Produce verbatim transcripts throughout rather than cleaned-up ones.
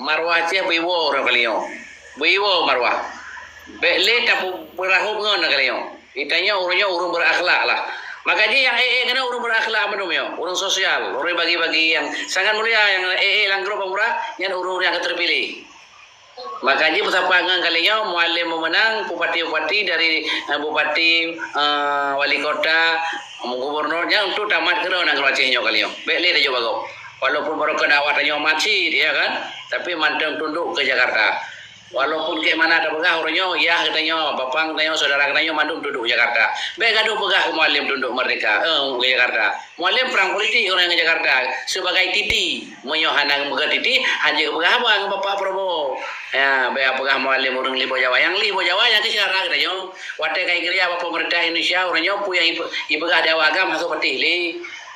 Marwah Aceh beuiwoe ureuëng kalian. Beuiwoe marwah. Bék lé tapeurahop ngon kalian. Geutanyoe ureuëng nyoe ureuëng beurakhlak lah. Maka jih nyang ék-ék keunoe ureuëng beurakhlak mandum nyoe, ureuëng sosial, ureuëng bagi-bagi nyang sangat mulia nyang ék-ék lam grup Bang Murah, nyan ureuëng-ureuëng nyang ka teupiléh. Maka jih beusapa ngon kalian nyoe, Mualem meumeunang, bupati-bupati dari, eh, bupati, eh, wali kota, gubernur, nyan untuk tamat keudroe nanggroe Aceh nyoe kalian nyoe. Bék lé tajok bagoe. Walaupun barokon dakwah tanyoe masjid, ya kan? Tapi mantong tunduk ke Jakarta. Walaupun kek mana tapeugah ureuëng nyoe, yah geutanyoe, papang geutanyoe, saudara geutanyoe mandum tunduk Jakarta. Bék gadoh peugah keu Mualem tunduk merdeka, eh, ke Jakarta. Mualem prang politik ureuëng nyang ke Jakarta sebagai titi. Meunyoe hana meukeutiti, hana peugah haba ngon Bapak Prabowo. Ya, bék peugah Mualem ureuëng lé boh Jawa. Nyang lé boh Jawa nyang keu syedara geutanyoe. Watée ka jikeureuja bak pemerintah Indonesia, ureuëng nyoe peue nyang ipe-, ipeugah di awak agam hana patéh lé.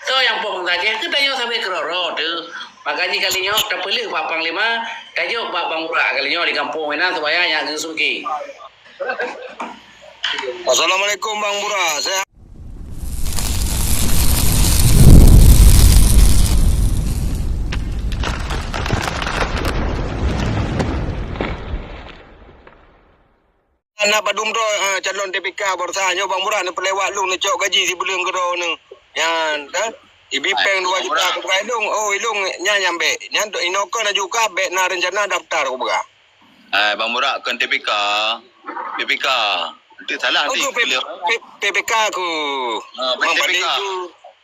Soe nyang poh bansa Aceh, geutanyoe sabe keudroe-droe teuh. Maka jih kali nyoe tapeuleueh bak panglima, tajok bak Bang Murah kali nyoe di gampông inan supaya nyak geuseuki. Assalamualaikum Bang Murah. Sehat? Anak padum droe, ah, calon T P K baroesa nyoe Bang Murah neupeulewat lôn neucok gaji sibuleuen keudroe nyoe. Nyan, kan? Ibi péng dua juta keu bukai lôn. Oh, ilôn nyan nyang bék. Nyan inoe keuh na juga bék na reuncana daftar keu bukai. Hai, Bang Murah, kon T P K. P P K. Nanti salah nanti. Oh, tu P-, P-, P P K ku. Ah, Bang T P K. Balik tu.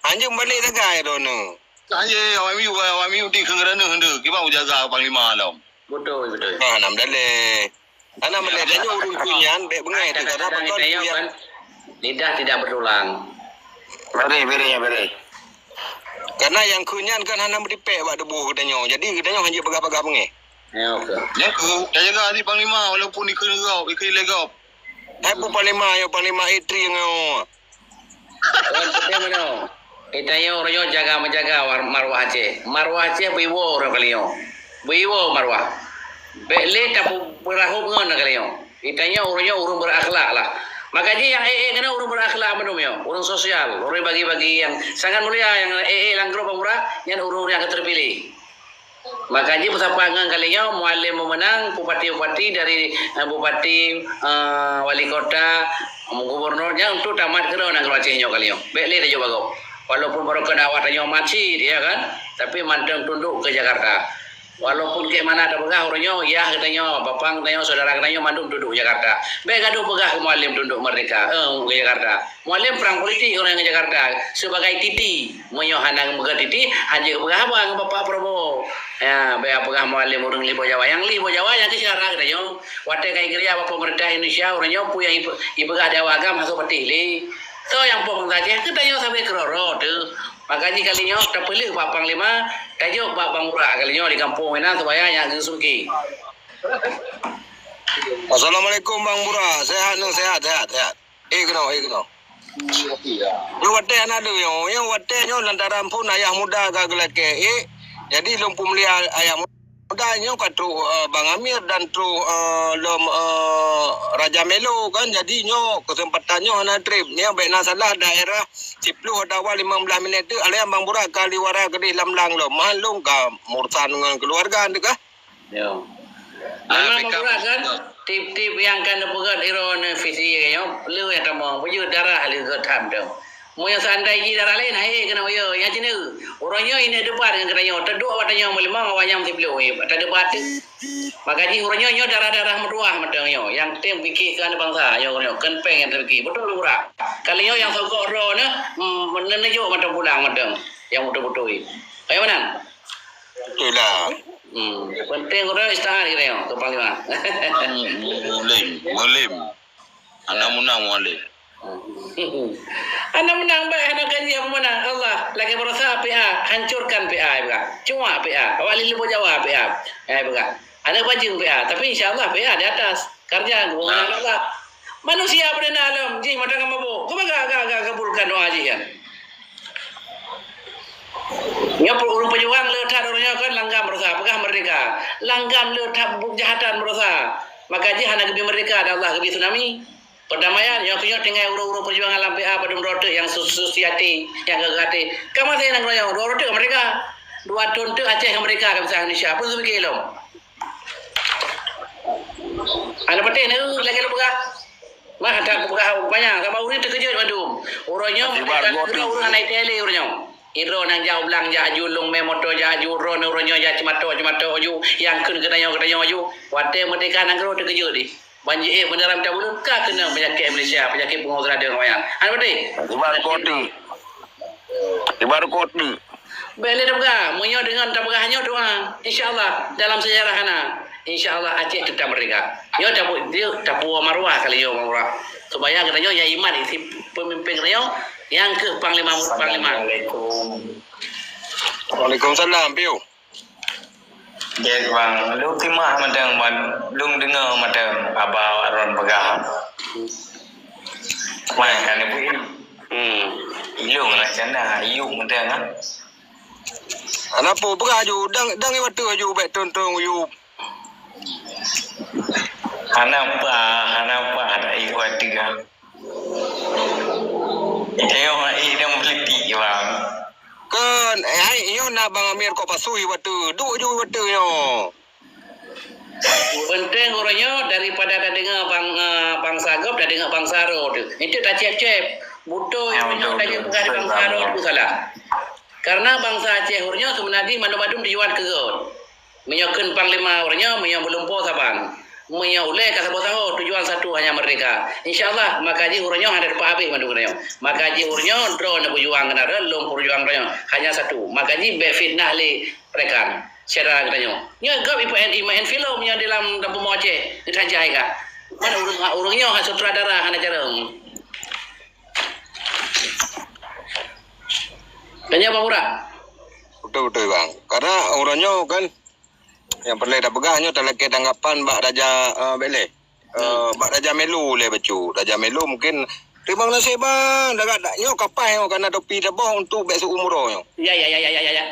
Anjing balik sagai tu ni. Anjing, awak M U, awak M U di keugeurana hendak. Kiban ujaga panglima lom. Betul, betul. Ah, nam daleh. Ana meunan tanyoe ureuëng kheun nyan bék beungéh teuh, karena kadang-kadang pakon tanyoe kheun nyan kan lidah tidak bertulang. Beri, beri, beri. Karena nyang kheun nyan kan hana meudipék bak tuboh geutanyoe. Jadi geutanyoe hana peugah-peugah beungéh. Ya, oke. Nyan keuh, tajaga di panglima walaupun dikheun gob, dikheun lé gob. Hai peue panglima, yo panglima istri nyoe. Wan, peue meunoe? Geutanyoe ureuëng nyoe jaga meujaga war-, marwah Aceh. Marwah Aceh beuiwoe ureuëng kalian nyoe. Beuiwoe marwah. Bék lé tapeurahop ngon kalian nyoe. Geutanyoe ureuëng nyoe ureuëng beurakhlak lah. Maka jih nyang ék-ék keunoe ureuëng beurakhlak mandum nyoe. Ureuëng sosial, ureuëng bagi-bagi nyang sangat mulia nyang ék-ék lam grup Bang Murah, nyan ureuëng-ureuëng nyang ka teupiléh. Maka jih beusapa ngon kalian nyoe, Mualem meumeunang, bupati-bupati dari, eh, bupati, eh, wali kota, gubernur, nyan untuk tamat keudroe nanggroe Aceh nyoe kalian nyoe. Bék lé tajok bagoe. Walaupun barokon dakwah tanyoe masjid, ya kan? Tapi mantong tunduk ke Jakarta. Walaupun kek mana tapeugah ureuëng nyoe, yah geutanyoe, papang geutanyoe, saudara geutanyoe mandum tunduk Jakarta. Bék gadoh peugah keu Mualem tunduk merdeka, eh, ke Jakarta. Mualem prang politik ureuëng nyang ke Jakarta sebagai titi. Meunyoe hana meukeutiti, hana peugah haba ngon Bapak Prabowo. Ya, bék peugah Mualem ureuëng lé boh Jawa. Nyang lé boh Jawa nyang keu syedara geutanyoe. Watée ka jikeureuja bak pemerintah Indonesia, ureuëng nyoe peue nyang ipe-, ipeugah di awak agam hana patéh lé. Soe nyang poh bansa Aceh, geutanyoe sabe keudroe-droe teuh. Maka jih kali nyoe tapeuleueh bak panglima, tajok bak Bang Murah kali nyoe di gampông inan supaya nyak geuseuki. Assalamualaikum Bang Murah. Sehat nyoe, sehat, sehat, sehat. Eh, keunoe, eh, keunoe. Nyoe watée hana lé nyoe, nyoe watée nyoe lantaran phon ayah muda ka geulakée. Eh, jadi lôn peumulia ayah muda nyoe ka trok, eh, Bang Amir dan trok, eh, lom, eh, Raja Melo kan. Jadi nyoe keuseumpatan nyoe hana treb. Nyoe bék na salah daerah siplôh atawa limong blaih minét teuh, alèh Bang Murah ka liwara keudeh lam lang lom. Meuhan lôn ka meurusan ngon keuluwarga teuh kah. Ya. Ah, memang P K berat kan? Tiep-tiep nyang ka neupeugét droeneuh visi nyoe, le nyang tamong, peue jeuet darah le geutam tu. Meunyoe seandai jih darah laén, hai keunoe yo, nyang cina. Uroe nyoe ini debat ngon geutanyoe, teuduek bak tanyoe meulimong, awak nyang siplôh, eh, tadebat. Maka jih uroe nyoe, nyoe darah-darah meutuwah mantong nyoe, nyang tem pike keu aneuk bansa, nyoe, nyoe, kon péng nyang teupike. Beutôi uroe. Kali nyoe nyang sogok droeneuh, hmm, neuneujuk mantong pulang mantong, nyang beutôi-beutôi. Kaya meunan? Beutôi lah. Hmm. Penting uroe istiahat kita nyoe, keu panglima. Mulim, mulim. Hana meunang mulim. Hana meunang baik, hana gaji, hana meunang. Allah, lagèe baroesa P A, hancurkan P A, ipeugah. Cuak P A, awak lilibô Jawa P A, ipeugah. Hana bajeueng P A, tapi insya Allah P A di atas. Karja geupeunang Allah. Manusia peureuna lom jih mata ka mabôk. Keupeue gak, gak, gak kabulkan doa jih nyan? Nyoe ureueng peujuang le that uroe nyoe kan langgam baroesa, peugah merdeka. Langgam le that buet keujahatan baroesa. Maka jih hana geubri merdeka, dan Allah geubri tsunami. Perdamaian, nyoe keuh nyoe tinggai ureueng-ureueng peujuangan lam P A padum droe teuk nyang su-, suci até, nyang gagah até. Ka maté nanggroe nyoe, droe teuk merdeka. Dua thon teuk Aceh ka merdeka, ka pisah Indonesia. Peue geupike lom? Aneuk patéh na lagèe lôn peugah. Wah, that kupeugah banyak, sabab ureueng teukeujot mandum. Uroe nyoe merdeka nanggroe, ureueng hana itèe lé uroe nyoe. Droe nyang jak u blang jak aju, lôn mè moto jak aju, droeneuh uroe nyoe jak cimato-cimato aju, nyang kheun geutanyoe-geutanyoe aju. Watèe merdeka nanggroe teukeujot di. Ban jiék bendera mita buleuen ka keunong peunyakét Malaysia, peunyakét pungo teuradeueng awaknyan. Hana beutôi? Ibarat koti. Ibarat koti. Bèk lé tapeugah, meunyoe deungon tapeugah nyoe doa, insya Allah dalam sejarah hana. Insya Allah Aceh teutap merdeka. Nyoe tapu-, nyoe tapuwoe maruah kali nyoe maruah. Supaya geutanyoe nyang iman isi pemimpin geutanyoe nyang keuh panglima, panglima. Assalamualaikum. Waalaikumsalam, Piu. Jeuet bang, lôn timah mantong ban lôn deungoe mantong haba awak droen peugah. Mai ka neupeuék. Hmm. Ilôn lah canda, iyup mantong ah. Hana peue peugah aju, dang, dang iwat teu aju bèk tong-tong iyup. Hana peue, hana peue, hana iwat teu ah. Nyoe hai dong politik, bang. Kon, eh, hai, nyoe na Bang Amir kok pasui watèe, duek ju watèe nyoe. Peunteng uroe nyoe daripada tadeungoe bang, eh, bansa gob, tadeungoe bansa droe teuh. Itu tacép-cép. Beutôi, ya, uroe nyoe betul, tadeungoe betul, bansa droe teuh salah. Karena bansa Aceh uroe nyoe seubeuna jih mandum-mandum tujuan keu gob. Meunyoe kheun panglima uroe nyoe, meunyoe meulumpoe saban. Meunyoe ulèe ka saboh sahoe, tujuan satu hanya merdeka. Insya Allah, maka jih uroe nyoe hana teupeuhabéh mandum geutanyoe. Maka jih uroe nyoe, droeneuh peujuang keunan, lôn peujuang droeneuh. Hanya satu. Maka jih bèk fitnah lé rekan syedara geutanyoe. Nyoe gob ipeuén, imaén filem nyoe di lam, lam bumoe Aceh. Geutajai ka. Mana ureueng, ureueng nyoe sutradara hana jareueng. Tanya Bang Urak. Beutôi-beutôi, Bang. Karena uroe nyoe kan, nyang peureulèe tapeugah nyoe talakèe tanggapan bak Raja, eh, bèk lé. Eh, hmm. Bak Raja Melo lé bacut. Raja Melo mungkin, "Teurimong gaséh, Bang. Dak, dak, nyoe kapai nyoe kana topi taboh untuk bèk seuum uroe nyoe." Ya, ya, ya.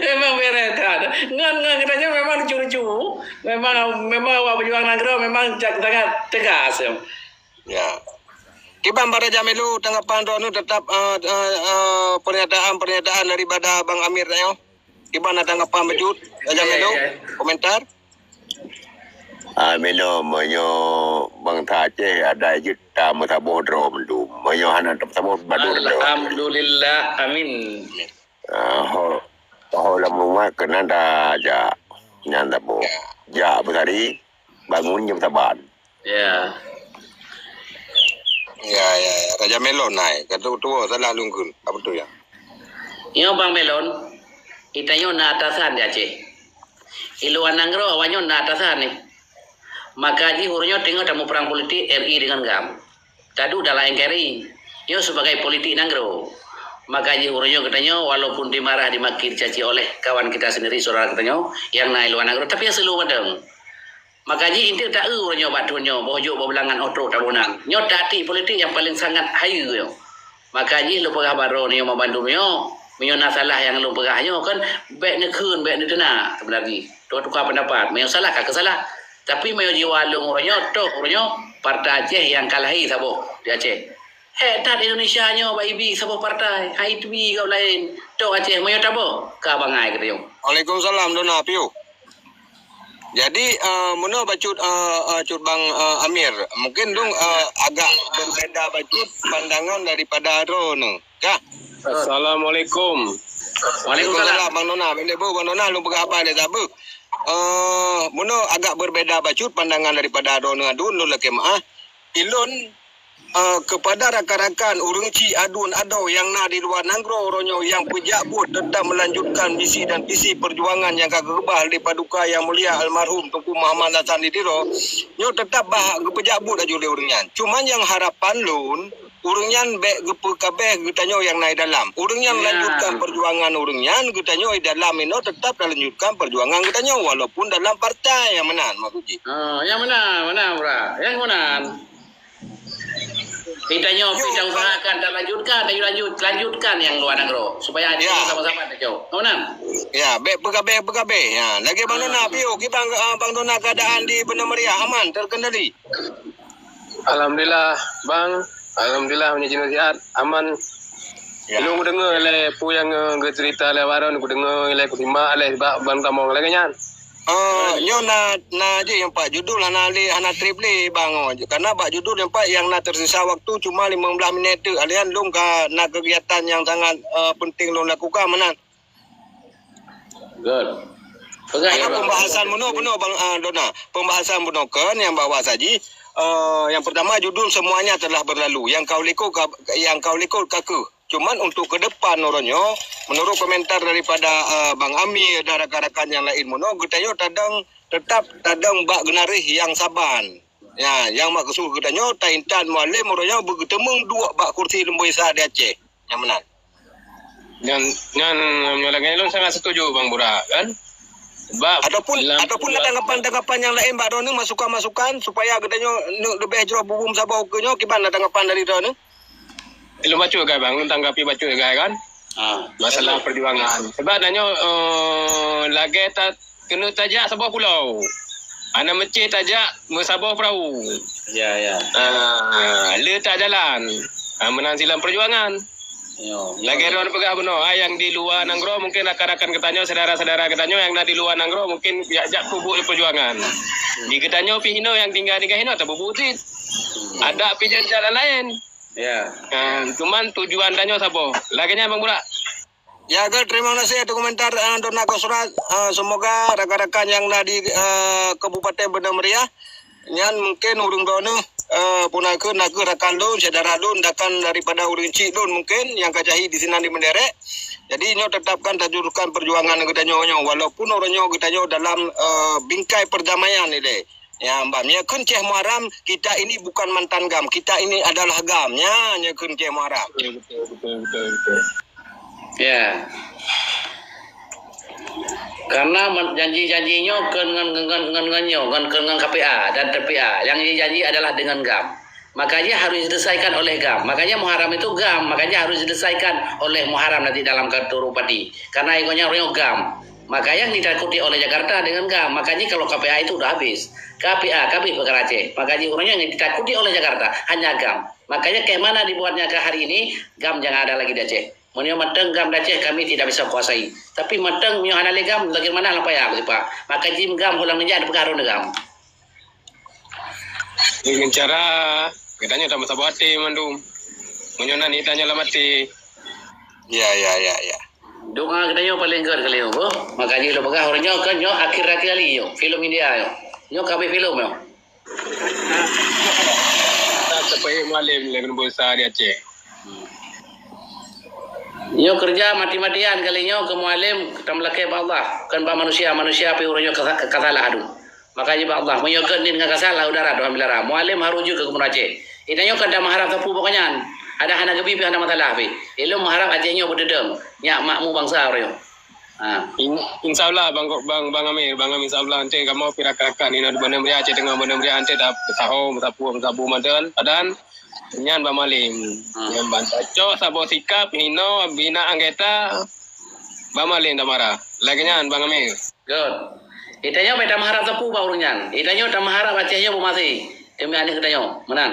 Memang beres that. Ngon, ngon geutanyoe memang lucu-lucu. Memang, memang awak peujuang nanggroe memang sangat tegas. Ya. Kiban bak Raja Melo tanggapan droeneuh teutab, eh, eh, eh, pernyataan-pernyataan daripada Bang Amir nyoe? Kiban na tanggapan bacut, Raja Melo? Ya, ya. Komentar? Ah, Melo, meunyoe bansa Aceh ada jeuet tameusaboh droe mandum. Meunyoe hana tameusaboh, badoe droe. Alhamdulillah, amin. Ah, ho, ho lam rumoh keunan tajak. Nyan saboh. Ya. Jak beusari, bangun jam saban. Ya. Ya, ya, ya. Raja Melon nai. Kata tuwo salah lungkun. Apa tu ya? Nyoe Bang Melon, geutanyoe na atasan di Aceh. Di luwa nanggroe awaknyoe na atasan nih. Maka jih uroe nyoe teungoh tamuprang politik R I dengan GAM. Taduek dalam N K R I. Nyoe sebagai politik nanggroe. Maka jih uroe nyoe geutanyoe walaupun dimarah, dimaki, dicaci oleh kawan kita sendiri, saudara geutanyoe nyang na di luwa nanggroe, tapi hana seuleusoe padang. Maka jih inti ta-eu uroe nyoe bak thon nyoe, boh jok boh beulangan, oh trok taboh nan. Nyoe taktik politik nyang paleng sangat hayeue nyoe. Maka jih lôn peugah bak droeneuh nyoe bandum nyoe, meunyoe na salah nyang lôn peugah nyoe kan, bèk neukheun, bèk neuteunak, seubeuna jih. Tuka-tuka pendapat, meunyoe salah ka keusalah. Tapi meunyoe jiwoe lôn uroe nyoe, trok uroe nyoe, partai Aceh nyang ka lahé saboh di Aceh. Hék that Indonesia nyoe bak ibi saboh partai, hai teubi gob laén. Trok Aceh meunyoe taboh, ka bangai geutanyoe. Waalaikumsalam, Dona Piu. Jadi, eh, meunoe bacut, eh, eh, cut Bang, eh, Amir. Mungkin dong, eh, agak berbeda bacut pandangan daripada droeneuh. Kah? Assalamualaikum. Waalaikumsalam. Waalaikumsalam, Bang Dona. Bang Debo, Bang Dona, lôn peugah haba lé sabe. Eh, meunoe agak berbeda bacut pandangan daripada droeneuh aduen, lôn lakèe meu'ah. Ilôn, eh, kepada rakan-rakan ureueng chik aduen adoe nyang na di luwa nanggroe uroe nyoe nyang peujak buet teutap meulanjutkan misi dan visi peujuangan nyang ka geukeubah lé Paduka Yang Mulia Almarhum Teungku Muhammad Hasan di Tiro, nyoe teutap bah geupeujak buet laju lé ureueng nyan. Cuma nyang harapan lôn, ureueng nyan bèk geupeukabeh geutanyoe nyang na di dalam. Ureueng nyan lanjutkan peujuangan ureueng nyan, geutanyoe di dalam inoe teutap talanjutkan peujuangan geutanyoe walaupun dalam partai nyang meunan, maksud jih. Ah, nyang meunan, meunan, Bra. Nyang meunan. Geutanyoe pih ta usahakan talanjutkan, talanjut, lanjutkan nyang luwa nanggroe supaya sama-sama tajok. Nyang meunan. Ya, bèk peukabeh-peukabeh. Ya, lagèe Bang Dona, Piu, kiban, ah, Bang Dona keadaan di Banda Meriah aman, terkendali? Alhamdulillah, Bang. Alhamdulillah, meunyoe jinoe sihat, aman. Ya. Lôn kudeungoe lé peue nyang, eh, geuceurita lé Waron, kudeungoe lé, kusimak lé, bak ban tamong lagèe nyan. Ah, nyoe na, na jih nyang pat judul hana lé, hana treb lé bang. Oh. Karena bak judul nyang pat nyang na tersisa waktu cuma lima belas minit tu. Alian lom ka na kegiatan yang sangat uh, penting lom lakukan meunan. Good. Karena pembahasan bunoe bunoe bang uh, Dona. Pembahasan bunoe kan yang bawa saji. Uh, yang pertama judul semuanya telah berlalu. Yang kau likot ka, yang kau likot ka keuh. Cuman untuk ke depan uroe nyoe, menurut komentar daripada uh, Bang Amir dan rakan-rakan yang lain meunoe, geutanyoe tadong tetap tadong bak geunarih yang saban. Ya, yang maksud geutanyoe taintan Mualem uroe nyoe beugeuteumeung duek bak kursi lumboi sa di Aceh. Nyang meunan. Nyan nyan nyoe lagèe lôn sangat setuju Bang Bura kan. Sebab ataupun ataupun ada tanggapan-tanggapan yang lain bak droeneuh masukan-masukan supaya geutanyoe neuk leubeh jroh bubum saboh ukeue nyoe kiban na tanggapan dari droeneuh? Lôn bacut gai bang, lôn tanggapi bacut gai kan. Ha. Masalah perjuangan. Sebab tanyoe uh, lagèe ta keuneuk tajak saboh pulau. Aneuk meucé tajak meusaboh peurau. Ya ya. Ah, le tak jalan. Ah, meunan silam perjuangan. Lagèe droen peugah bunoe, ai yang di luwa nanggroe mungkin rakan-rakan geutanyoe, syedara-syedara geutanyoe yang na di luwa nanggroe mungkin jak jak peubuet perjuangan. Di geutanyoe pih hinoe yang tinggai-tinggai hinoe tapubuet cit. Ada pih jalan lain. Ya. Ha, cuman tujuan tanyoe saboh. Lagèe nyan Bang Burak. Ya, good. Terima kasih atas komentar uh, Dona Kosrat. Uh, semoga rakan-rakan yang na di uh, Kabupaten Banda Meriah nyan mungkin ureueng droeneuh uh, pun nakeuh nakeuh rakan lôn, syedara lôn, rakan daripada ureueng chik lôn mungkin yang ka jahi di sinan di Menderek. Jadi nyoe tetapkan tajurukan perjuangan geutanyoe nyoe walaupun uroe nyoe geutanyoe dalam uh, bingkai perdamaian ni deh. Ya, mbak, nyoe kheun Syekh Muharram, kita ini bukan mantan GAM, kita ini adalah GAM. Ya, nyoe kheun Syekh Muharram. Betul, betul, betul, betul. Ya. Karena janji-janji nyoe kheun ngon ngon ngon ngon nyoe, ngon kheun ngon K P A dan T P A. Yang dijanji adalah dengan GAM. Makanya harus diselesaikan oleh GAM. Makanya Muharram itu GAM, makanya harus diselesaikan oleh Muharram nanti dalam kantor bupati. Karena ikonnya orang GAM. Maka yang ditakuti oleh Jakarta dengan GAM. Makanya kalau K P A itu udah habis. K P A, kabeh peukara Aceh. Makanya ureueng nyan ditakuti oleh Jakarta, hanya GAM. Makanya kayak mana dibuatnya ke hari ini, GAM jangan ada lagi di Aceh. Meunyoe manteng GAM di Aceh, kami tidak bisa kuasai. Tapi manteng meunyoe hana lé GAM, bagaimana lam payah beusifak. Maka jim GAM ulang neujak dipeugah droen GAM. Dengan cara geutanyoe tameusaboh até mandum. Meunyoe na niat tanyoe lam até. Ya ya ya ya. Doa geutanyoe paling gét kali nyoe boh. Maka jih lôn peugah ureueng nyoe kan nyoe akhir-akhir kali nyoe. Filem India nyoe. Nyoe kabeh filem nyoe. Sebaik Mualem lagu bangsa di Aceh. Nyoe kerja mati-matian kali nyoe ke Mualem kita melakée bak Allah, bukan bak manusia. Manusia pi ureueng nyoe ka salah aduh. Maka jih bak Allah, meunyoe keu nin ngon kasal lam udara Tuhan bilara. Mualem harus jeuet keu gubunur Aceh. Itanyoe kan tameuharab sapeue bak nyan. Ada hana geubi pih hana masalah pih. Ilôn meuharab Aceh nyoe beudedeng. Nyak makmu bansa uroe nyoe. Ha. Insya Allah bang bang bang Amir, bang Amir insya Allah nanti kamu pih rakan-rakan inoe di Banda Meriah Aceh Tengah Banda Meriah nanti dah beusahô, beusapue, beusapue madan, padan nyan bang Mualem. Ha. Nyan bang cok saboh sikap hino bina anggota bang Mualem dah marah. Lagèe nyan bang Amir. Good. Itanyoe bèk tameuharab sapeue bak ureueng nyan. Itanyoe tameuharab Aceh nyoe beumaséh. Teuma aneuk geutanyoe. Meunan.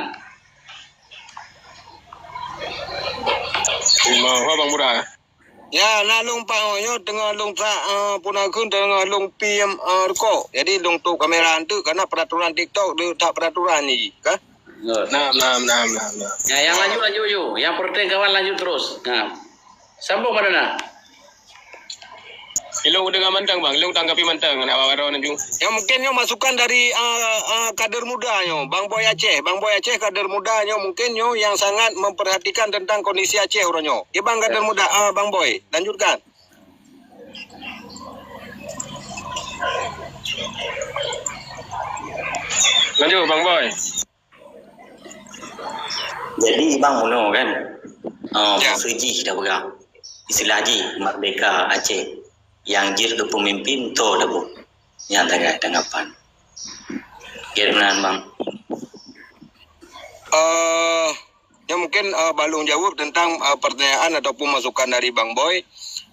Terima kasih Bang Mura. Ya, na lôn pah nyoe teungoh lôn sa uh, puna kheun teungoh lôn piem uh, rukok. Jadi lôn tutup kamera tu karena peraturan TikTok dia tak peraturan ni kan. Nah, nah, nah, nah, nah. Ya, yang lanjut lanjut ju. Yang penting kawan lanjut terus. Nah. Sambung mana nak? Ilung udah mantang bang, ilung tanggapi mantang nak bawa rona ju. Ya mungkin nyo masukan dari uh, uh, kader muda nyo, Bang Boy Aceh. Bang Boy Aceh kader muda nyo mungkin nyo yang sangat memperhatikan tentang kondisi Aceh orang nyo. Ya bang kader muda, uh, Bang Boy, lanjutkan. Lanjut Bang Boy. Jadi bang Muno kan, uh, ya. Musuh jih dah pegang. Istilah jih Merdeka Aceh. Yang jil ke pemimpin to dah bu. Yang tanggapan. Kira bang. Uh, ya mungkin uh, balung jawab tentang uh, pertanyaan ataupun masukan dari Bang Boy.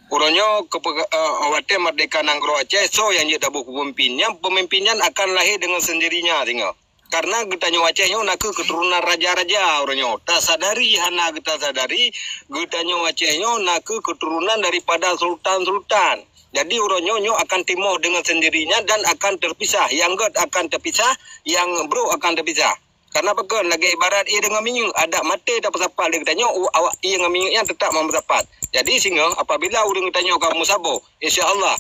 Uronyo ke uh, Merdeka Nanggroe Aceh, so yang jil dah bu pemimpin. Yang pemimpin nyan akan lahir dengan sendirinya tinggal. Karena geutanyoe Aceh nyoe nakeuh keturunan raja-raja uroe nyoe. Tasadari hana geuta sadari, geutanyoe Aceh nyoe nakeuh keturunan daripada sultan-sultan. Jadi uroe nyoe, nyoe akan timoh deungon sendirinya dan akan terpisah. Nyang gét akan terpisah, nyang brok akan terpisah. Karena pakon, lagée ibarat ié deungon minyeuk, adak maté tapeusapat lé geutanyoe, u-, awak ié ngon minyeuk nyan teutap meusapat. Jadi singoh apabila ureuëng geutanyoe ka meusaboh, insya Allah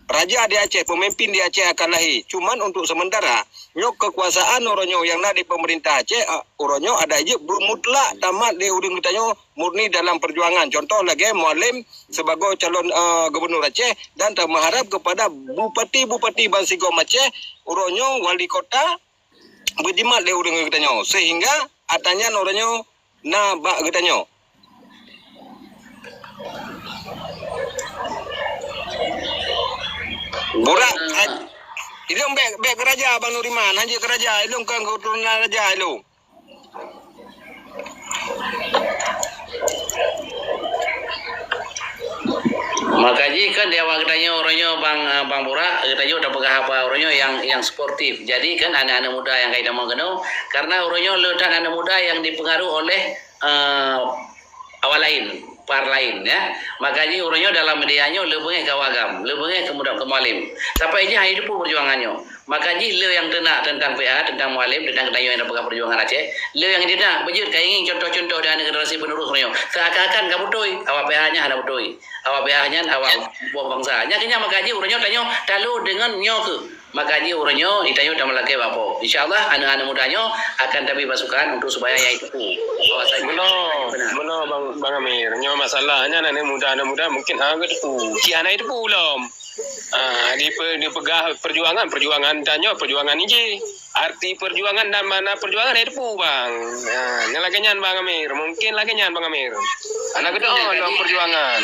raja di Aceh, pemimpin di Aceh akan lahé. Cuman untuk sementara, nyoe kekuasaan uroe nyoe nyang na di pemerintah Aceh, a, uroe nyoe adak jeuet mutlak tamat lé ureuëng geutanyoe murni dalam perjuangan. Contoh lagée Mualem sebagai calon, eh, gubernur Aceh dan tameuharap kepada bupati-bupati bansigom Aceh, uroe nyoe wali kota beujimat lé ureuëng geutanyoe, sehingga atra nyan uroe nyoe na bak geutanyoe. Burak, ilong bék, bék keuraja Bang Nuriman, hana jeuet keuraja, ilong kan keuturonan raja ilong. Maka jih kan di awak geutanyoe uroe nyoe Bang, eh, Bang Burak, geutanyoe tapeugah haba uroe nyoe nyang, nyang sportif. Jadi kan aneuk-aneuk muda nyang ka itamong keunoe, karena uroe nyoe le that aneuk muda nyang dipengaruh oleh, eh, awak lain, par lain, ya. Maka jih uroe nyoe dalam media nyoe le beungéh keu awak agam, le beungéh keu muda, keu Mualem. Sampai jih hana jiteupeue perjuangan nyoe. Maka jih le nyang teunak teuntang P H, teuntang Mualem, teuntang geutanyoe nyang tapeugah perjuangan Aceh, le nyang teunak beujeuet ka ingieng contoh-contoh di aneuk generasi penerus uroe nyoe. Seakan-akan ka beutôi, awak P H nyan hana beutôi. Awak P H nyan awak boh bansa. Nyan keuh nyan maka jih uroe nyoe tanyoe talo deungon nyoe keuh. Maka jih uroe nyoe tanyoe tameulakée bak Po. Insya Allah aneuk-aneuk muda nyoe akan tabri pasukan untuk supaya nyang jiteupeue bahwasanya meunoe, meunoe Bang, Bang Amir. Nyoe masalahnya aneuk muda, aneuk muda mungkin hana geuteupeue. Cit hana jiteupeue lom. Ah, dipe-, dipeugah perjuangan, perjuangan tanyoe, perjuangan nijih. Arti perjuangan dan makna perjuangan hana jiteupeue, Bang. Ah, nyan lagée nyan, Bang Amir. Mungkin lagée nyan, Bang Amir. Hana geuteupeue lom perjuangan.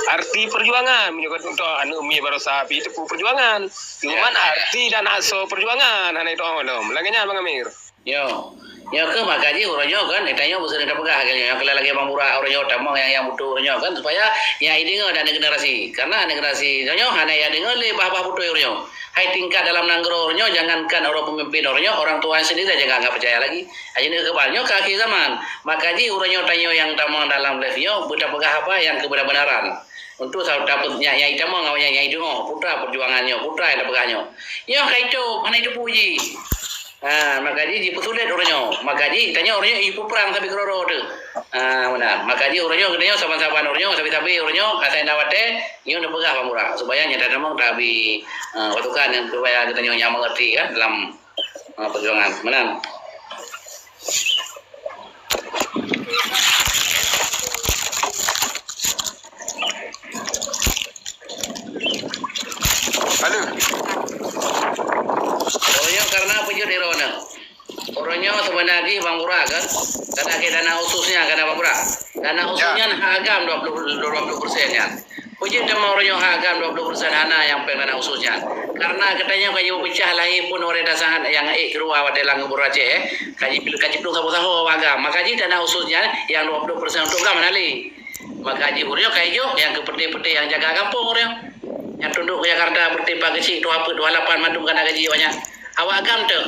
Arti perjuangan, meunyoe geuteupeue aneuk miet baroesa pih jiteupeue perjuangan. Cuman arti dan asoe perjuangan hana jiteupeue lom. Lagée nyan, Bang Amir. Nyoe, nyoe keuh maka jih uroe nyoe kan, tanyoe beuseuneuk tapeugah lagée nyoe, nyang keuh lagée Bang Burak uroe nyoe tamong nyang, nyang beutôi uroe nyoe kan, supaya nyang jideungoe dan generasi. Karena generasi uroe nyoe hana jideungoe lé bah-bah beutôi uroe nyoe. Hai tingkat dalam nanggroe uroe nyoe, jangankan uroe pemimpin uroe nyoe, orang tua sendiri saja nggak, nggak percaya lagi. Hai jeuet keu nyoe ka akhé zaman. Maka jih uroe nyoe tanyoe nyang tamong dalam live nyoe, beutapeugah haba nyang keubeunar-beunaran. Untuk sa-, dapet nyak, nyak itamong awak nyak, nyak ideungoe, putra perjuangan nyoe, putra nyang tapeugah nyoe. Nyoe ka itôb, hana jiteupeue jih. Ha, maka jih jipeusulet uroe nyoe. Maka jih tanyoe uroe nyoe jipeuprang sabe keudroe-droe teuh. Ha, meunan. Maka jih uroe nyoe geutanyoe saban-saban uroe nyoe, sabe-sabe uroe nyoe, asai na watée, nyoe neupeugah Bang Burak, supaya nyang tatamong tabi, ha, pasukan nyang supaya geutanyoe nyang mengerti kan dalam, ha, perjuangan. Meunan. Halo. Uroe nyoe karena peujeuet droeneuh. Uroe nyoe seubeuna jih Bang Burak kan? Karena ke dana khususnya, karena Bang Burak. Dana khusus nyan hak agam dua puluh, dua puluh persen nyan. Peujeuet teuma uroe nyoe hak agam dua puluh persen hana nyang péng dana khusus nyan. Karena geutanyoe ka jipeucah lahé pun ureuëng tasangat nyang ék keuluwa watée lam gubernur Aceh, eh. Ka ji-, ka jiplueng saboh-saboh awak agam. Maka jih dana khusus nyan nyang dua puluh persen untuk agam hana lé. Maka jih uroe nyoe ka ijok nyang keu peuté-peuté nyang jaga gampông uroe nyoe. Nyang tundok keu Jakarta, peuté Pak Keuchik, Tuha Peuet, Tuha Lapan, mandum ka na gaji awak nyan. Awak agam teuh.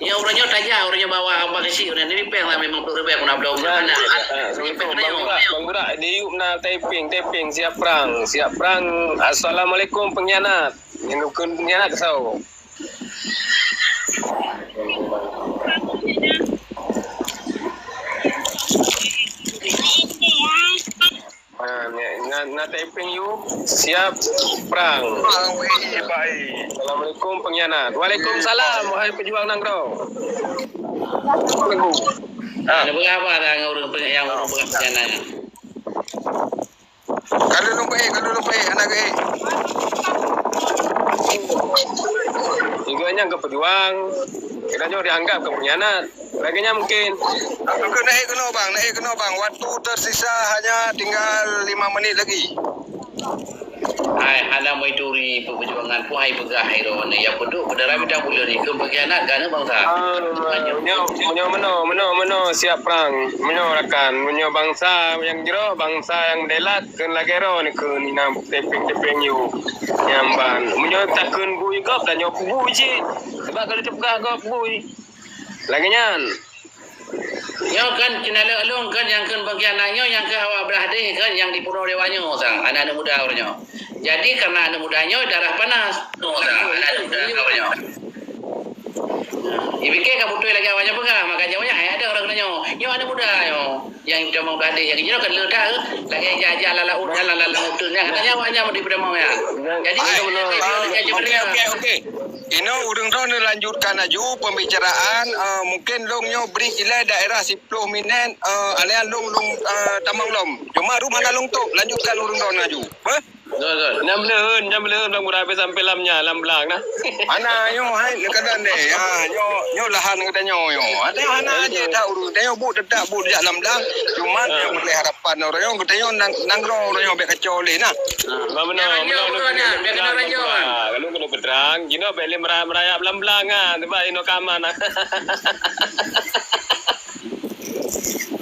Nyang uroe nyoe tajak, uroe nyoe bawa Pak Keuchik, uroe nyoe nipéng lah limong ploh ribèe, geuh na bloe. Nyan, ah, assalamualaikum. Bang Burak, Bang Burak, di Yup na taiping, taiping, siap prang, siap prang. Assalamualaikum, pengkhianat. Nyang keu pengkhianat keu soe? Ha, na, na, na taiping Yup, siap prang. Assalamualaikum pengkhianat. Waalaikumsalam, wahai pejuang nanggroe. Ha. Ada peugah haba dah ngon ureuëng pe-, nyang ureuëng peugah pengkhianat nyan? Ka lôn lumpah, ka lôn lumpah, hana geuék. Igoe nyang keu pejuang, geutanyoe dianggap keu pengkhianat. Lagée nyan mungkin. Keuneuk ék keunoe bang, neuk ék keunoe bang. Waktu tersisa hanya tinggal lima menit lagi. Hai, hana meuturi peujuangan pun hai peugah hai droeneuh. Nyang peuduek peudara bidang buleuen ikeu pengkhianat keu aneuk bansa. Ah, meunyoe, meunyoe meunoe, meunoe, meunoe siap prang. Meunyoe rakan, meunyoe bansa nyang jroh, bansa nyang meudelat, kheun lagée droeneuh kheun inan tepeng-tepeng yue nyan ban. Meunyoe takheun bui gob, tanyoe bui cit. Sebab ka lheueh teupeugah gob bui. Lagée nyan. Nyoe kan keuneulheueh lôn kan nyang kheun pengkhianat nyoe nyang keu awak blah deh kan nyang dipunoh lé awak nyoe sang aneuk-aneuk muda uroe nyoe. Jadi, karena aneuk muda nyoe darah panas. Oh, darah panas, darah panas. Ipike ka beutôi lagèe awak nyan peugah, maka jaweueb nyan, hai ada ureueng nyoe. Nyoe aneuk muda nyoe. Nyang tamong gadeh nyang jinoe kan le that, eh. Lagèe jak-jak lam laôt, lam, lam, lam laôt nyan. Katanya awak nyan di Padang Mawar. Jadi, hai, okey, okey, okey. Inoe ureueng droeneuh lanjutkan laju pembicaraan, eh, mungkin lôn nyoe break ilèe daerah siploh minèt, eh, alèh lôn, lôn, eh, tamong lom. Cuma rumoh hana lôn tôp, lanjutkan ureueng droeneuh laju. Beh? Betul, betul. Nyan beuleuheun, nyan beuleuheun bang, udah sampai lam nya, lam blang nah. Hana nyoe hai, neukalon deh. Ha, nyoe, nyoe lahan geutanyoe nyoe. Ada hana aja tak urus. Tanyoe buet tetap buet jak lam blang. Cuma nyang boleh harapan ureueng nyoe, geutanyoe nang, nanggroe ureueng nyoe bèk kacau lé nah. Bang, meunoe, meunoe, meunoe, meunoe, meunoe, meunoe, meunoe. Kalau kena berang, jinoe bèk lé merayap-merayap lam blang ah. Sebab inoe ka aman ah.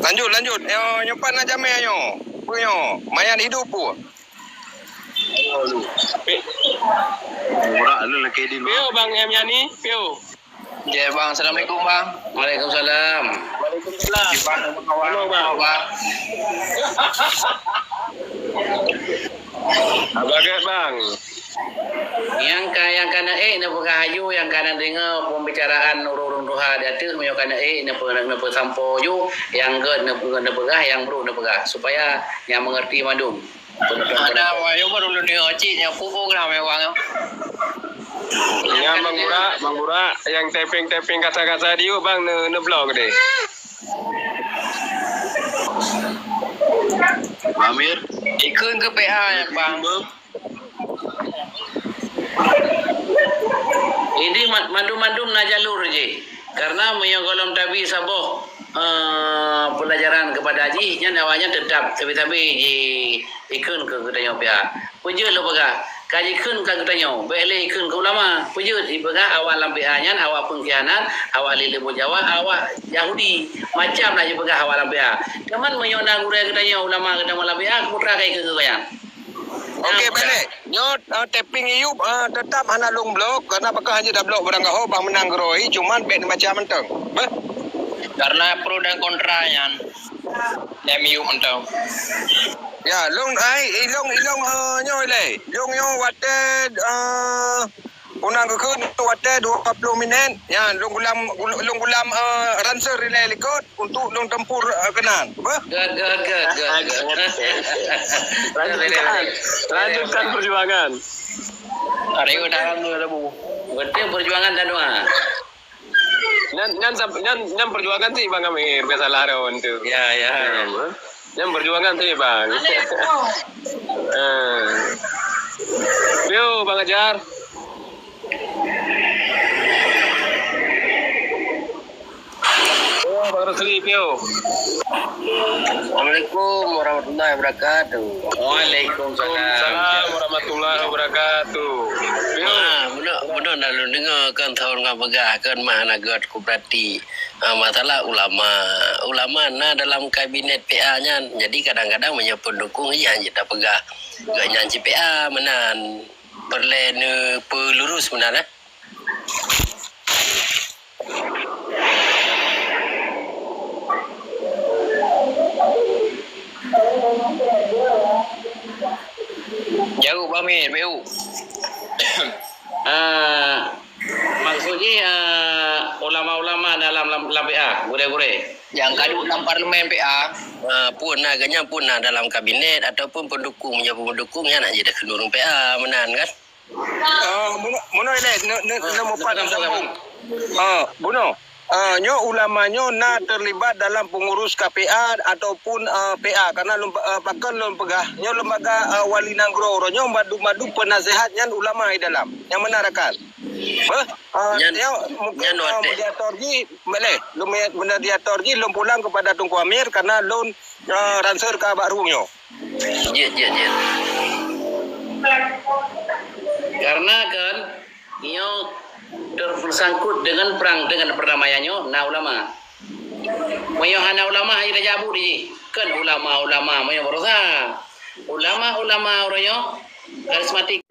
Lanjut, lanjut. Nyoe, nyoe pat na jamèe nyoe. Peue nyoe? Mayan hidup peue? Pi-, Murah lu lagi di piu, Bang M Yani, piu. Ya, Bang. Assalamualaikum, Bang. Waalaikumsalam. Waalaikumsalam. Bang, apa khabar? Halo, Bang. Bang. Apa khabar, Bang? Nyang ka, nyang ka na ék neupeugah aju, nyang ka na deungoe pembicaraan ureueng-ureueng tuha di ateueh, meunyoe ka na ék neupeu-, neupeusampoe aju, nyang gèt neupe-, neupeugah, nyang brôk neupeugah, supaya nyang mengerti mandum. Ada, wah, yo baru dunia cik nya pupuk lah memang. Nyang Bang Burak, Bang Burak, nyang typing-typing kata-kata dia, Bang, ne-, neublok deh. Bang Amir. Ikut ke P A ya, Bang? Ini ma-, mandum-mandum na jalur jih. Karena meunyoe gohlom tabi saboh, eh, pelajaran kepada jih, nyan awaknyan tetap sabe-sabe ji-, ikheun keu geutanyoe pih. Peujeuet lôn peugah, ka jikheun ka geutanyoe, bèk lé ikheun keu ulama. Peujeuet jipeugah awak lam P A nyan, awak pengkhianat, awak lé leubeh Jawa, awak Yahudi. Macam lah jipeugah awak lam P A. Teuma meunyoe na gurèe geutanyoe, ulama geutanyoe lam P A, putra ka ikheun keu gobnyan. Okey, balik. Nyoe, eh, taping Iyub, eh, tetap hana lôn blok, karena pakon hana tablok barang gaho, bah meunang keurôi, cuman bèk macam mantong. Beh? Karena pro dan kontra nyan. Nyang Iyub mantong. Ya, lôn, ai, ilôn, ilôn, eh, nyoe ilèe. Lôn nyoe watèe, eh, unang geukheun watèe dua puluh minit. Ya, lôn gulam, lôn gulam, eh, ransel ilèe likot. Untuk lôn tempur, eh, keunan. Apa? Good, good, good, good, good. Lanjutkan. Lanjutkan perjuangan. Hari ini dalam dua ribu. Penting perjuangan dan doa. Nyan, nyan, nyan, nyan perjuangan sih Bang Amir, biasalah dah tu. Ya, ya, ya. Nyan perjuangan sih Bang. Eh. Yo, Bang Ajar. Oh, Bang Rusli, piu. Assalamualaikum warahmatullahi wabarakatuh. Waalaikumsalam. Waalaikumsalam warahmatullahi wabarakatuh. Piu. Ah, bunoe, bunoe dah lôn deungoe kan thôn ngon peugah kan mah na gèt kuberati. Ah, masalah ulama. Ulama na dalam kabinet P A nyan. Jadi kadang-kadang meunyoe pendukung iya hana tapeugah. Gèt nyan cit P A meunan. Peureulèe neupeulurus meunan, eh. Jaweueb Amir, B U. Ah, maksud jih, ah, ulama-ulama dalam lam, lam P A, gurèe-gurèe. Nyang ka duek lam parlemen P A. Ah, pun na, geuhnyan pun na dalam kabinet ataupun pendukung, meunyoe pendukung nyan hana jeuet keuneuk ureueng P A meunan kan? Ah, bunoe, bunoe ilèe, ne, ne, ne mupat sambung. Ah, bunoe. Ah, nyoe ulama nyoe na terlibat dalam pengurus K P A ataupun, ah, P A, karena lom-, ah, pakon lôn peugah, nyoe lembaga, ah, wali nanggroe uroe nyoe madu-madu penasehat nyan ulama di dalam. Nyang meunan rakan. Beh, ah, nyan, nyoe mungkin, nyan ah, watèe. Moderator jih, boleh. Lôn me-, moderator jih lôn pulang kepada Teungku Amir karena lôn, ah, ransel ka bak rueng nyoe. Jeuet, jeuet, jeuet. Karena kan, nyoe tersangkut dengan perang, dengan perdamaian nyoe, na ulama. Meunyoe hana ulama, hana tajak buet jih. Kan ulama-ulama, meunyoe baroesa. Ulama-ulama uroe nyoe, karismatik.